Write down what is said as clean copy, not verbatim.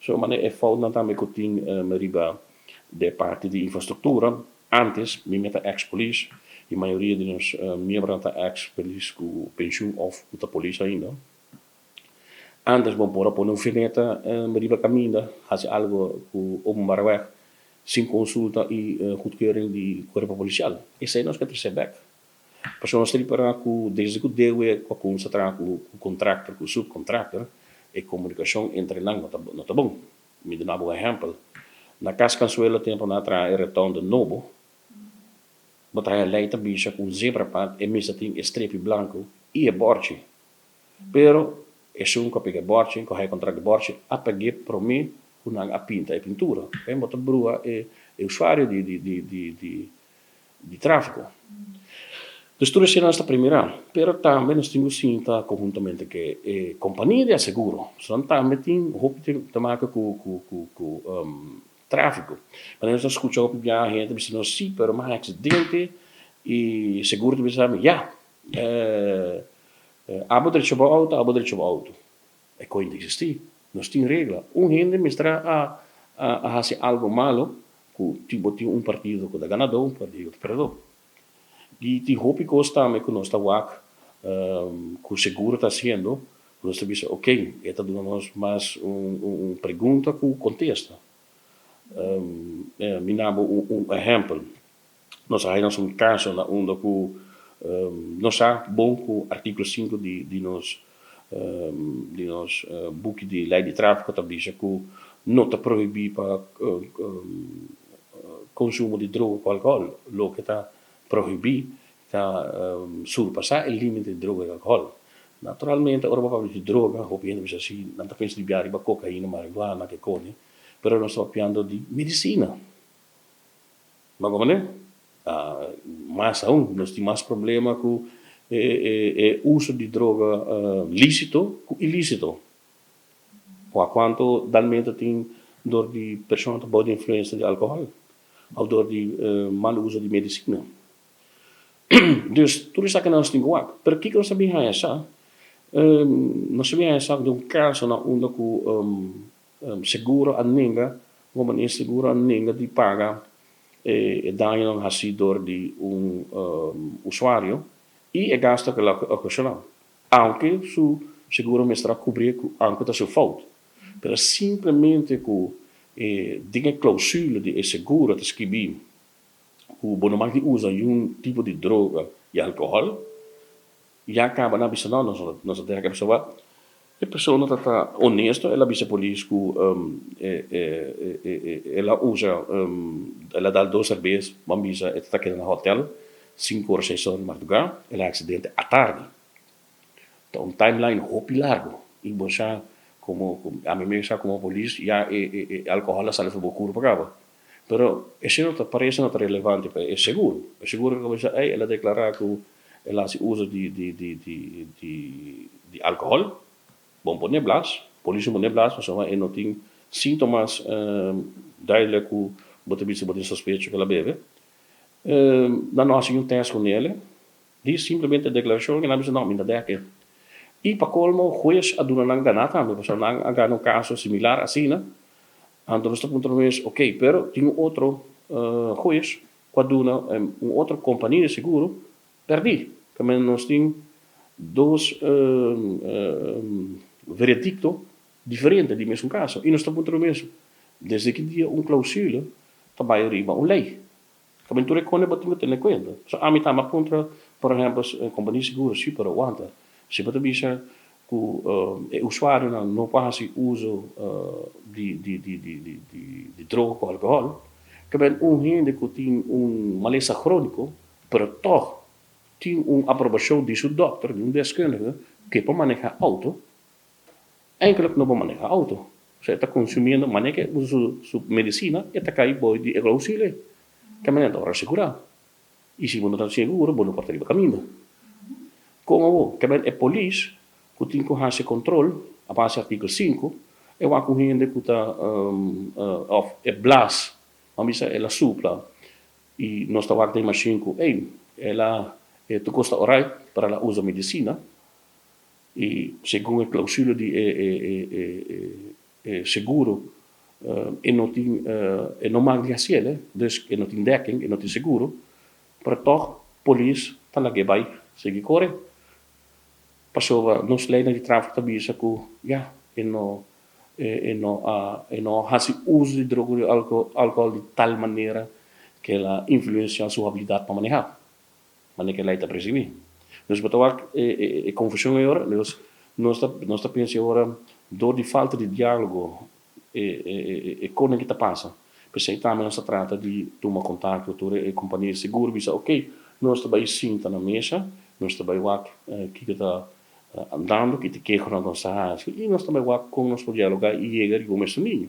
So manera e foutnan tambe ku tin riba de parti di infrastruktura. Antes mi meta ex polis i mayoria di nos miembronan ta ex polis ku penshun òf ku ta polis ainda. Antes bo por a pone un fineta riba kaminda, hasi algu ku openbare weg sin konsulta i goedkeuring di kuerpo polisial. Esei nos ke trese bek. Pasobra nos ta ripará ku desde ku DW ku a kuminsá traha ku kontraktor ku subkontraktor e komunikashon entre nan no ta bon. Mi duna bo un ehèmpel. Na Kas Kansuelo tempu nan a traha e rotonde nobo, bo ta haña lei ta bisa ku un zebrapad e mester tin e strepi blanku i e bòrchi. Pero esun ku a pega e bòrchi, ku a haña kontrakt di bòrchi, a pag'é promé ku nan a pinta e pintura. Oké, bo ta bruha e usuario di tráfiko. Dus tur esei nos ta primirá. Pero tambe nos tin ku sinta konhuntamente ku e kompania di aseguro. So nan tambe tin hopi te maka ku tráfiko. Manera nos ta skucha hopi biaha hende ta bisa nos, sí, pero mi a haña aksidente i seguro ta bisa mi, ya, Abo drecha bo auto, abo drecha bo auto. E koe no ta existi. Nos tin regla. Un hende mester a a hasi algo malo ku tin bo tin un partido ku ta ganadó, un partido ku ta perdedó. I tin hopi kos tambe ku nos ta wak ku seguro ta hasiendo ku nos ta bisa ok, e ta duna nos mas un pregunta ku kontesta. Mi na bo un ehèmpel. Nos a haña nos un kaso na unda ku nos sa bon ku artíkulo sinku di di nos di nos buki di lei di tráfiko ta bisa ku no ta prohibí pa konsumo di droga ku alkohòl. Loke ta prohibí ta surpasá e límite di droga i alkohòl. Naturalmente ora bo papia di droga hopi hende bisa si nan ta pensa di bia riba kokaina, marihuana, ke kone, pero nos ta papiando di medisina. Ma como ne? Mas aun, nos tin mas problema cu e uso di droga licito cu ilicito. Cu a cuanto dalmento tin door di persona ta bao di influencia di alcohol of door di mal uso di medicina. Dus tur esaki nos tin cu wak. Pero kico nos ta bin haya sa? Nos ta bin haya sa di un caso na unda cu Seguro a nenga, kompania seguro a nenga di paga e dañonan hasí dor di un usuario i e gasto ku el a okashoná, aunke su seguro mester a kubrí ku aunke ta su fout. Pero simplemente ku e den e klousula di e seguro ta skibí ku bo no mag di usa niun tipo di droga i alkohòl, Ya caba nan a bisa no, nos a deha cu e persona wak. E persona ta ta honesto, el a bisa polis cu el a usa, el a dal dos cerbes, bo a bisa e ta ta keda na hotel cinco ora seis ora di marduga, el a accidente atardi. Ta un timeline hopi largo y bo sa como, ami mes sa como polis ya e alcohol a sali for bo curpa caba. Pero esei no ta parece no ta relevante pa e seguro. E seguro a bisa ey el a declara cu El hasi uso di di di di di di alkohòl, bon por neblas, polis no por neblas pasobra e no tin síntomas duidelijk ku bo ta bisa bo tin sospecho ku el a bebe. Nan no hasi un tèst ku nele, di simplemente deklarashon i nan a bisa no mi ta dèk e. I pa kolmo hues a duna nan ganá tambe pasobra nan a gana un kaso similar asina, anto nos ta puntra nos mes ok pero tin un otro hues ku a duna un otro kompania di seguro pèrdí. Kaminda nos tin dos veredikto diferente di mesun kaso i nos ta puntra nos mes, desde ki dia un klausula ta bai riba un lei? Kaminda tur e kone bo tin ku tene kuenta. So ami tambe a puntra, por ehèmpel, kompania di seguro, si pero wanta, si bo ta bisa ku e usuarionan no por hasi uso di di droga ku alkohòl, ke ben un hende ku tin un malesa króniko pero tòg tin un aprobashon di su dòkter, di un deskundige ku e por manehá outo, eigenlik no por manehá outo. Osea e ta konsumiendo, manera ku e usa su medisina e ta kai bou di e klausula ei. Ke manera ta ora sigurá. I si bo no ta seguro, bo no por ta riba kaminda. Kon awor? Ke men e polis ku tin ku hasi kontrol a base artíkulo sinku, e wak un hende ku ta òf e blas, ban bisa el a supla i nos ta wak den mashin ku ey el a e tur kos ta orait pero el a usa medisina i segun e klausula di e. Seguro e no tin, e no mag di hasié, dus e no tin dekking, e no tin seguro, pero toch polis ta lag'é bai sigui kore. Pasobra nos leinan di tráfiko ta bisa ku ya e no e no a e no hasi uso di droga di alkohòl di tal manera ku el a influensiá su habilidat pa manehá, manera ku e lei ta preskribí. Dus bo ta wak e konfushon ei ora, dus nos ta pensa e ora dor di falta di diálogo e konen ki ta pasa. P'esei tambe nos ta trata di tuma kontakto ku tur e kompania di seguro bisa ok, nos ta bai sinta na mesa, nos ta bai wak kiko ta andando, ki ta kehonan ku nos ta hasi i nos ta bai wak kon nos por dialogá i yega riba un mesun liña.